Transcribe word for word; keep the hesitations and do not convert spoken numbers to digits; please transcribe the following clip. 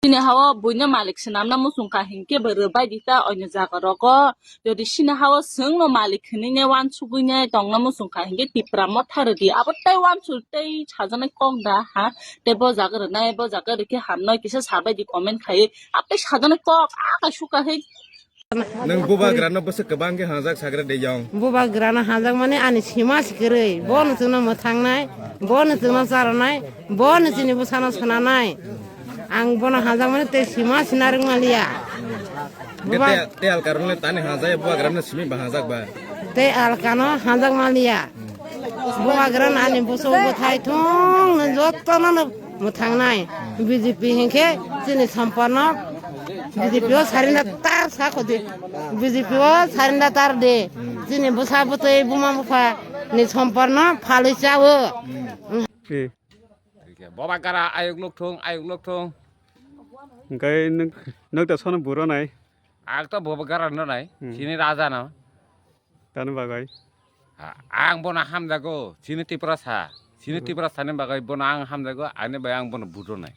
Chini hao buino malik swnamna muchungkha hinkhe bo rwbai di ta oino jaga rogo. Jodi chini hao chwngno malik hinwi ne wansugwi ne tongna muchungkha hinkhe Tipra motha rwdi. Abo tei wansu tei sajaknai kok da ha. Tei bo jaga rwnai, bo jaga rwkhe hamnoi kisa sabai di comment khai. Abo tei sajaknai kok a kaisuka hai. Nwng bubagrano bwswk kwbang khe hamjak sagra de yong. Bubagrano hamjak mani ani sima sikwrwi. Bono chwngno mwthangnai, bono chwngno charanai, bono chini bwsano swnanai. Ang bono hamjak mani tei sima sina rwng manliya. Hwnkhe buba- tei, tei alkarokno tani hamjak ya, bubagrano simi ba hamjak ba? Tei alkano hamjak manliya. Bubagrano ani bwswk bwthai thung, jotono no mwthangnai. B J P hinkhe chini somporno B J P o surrender tar sa khodi. B J P o surrender tar de. Chini bwsa bwtwi buma bupha ni somporno phalwi chawo. Eh. Bubagra ayuk nuk thung, ayuk nuk thung. Hwnkhe nwk, nwk ta sono buro nai? Ang to Bubagra no nai, Hmm. Chini raja no. Tani bagwi? A-, ang bono hamjago, chini Tiprasa. Chini Hmm. Tiprasa ni bagwi bono ang hamjago, ani bai ang bono vote rwnai.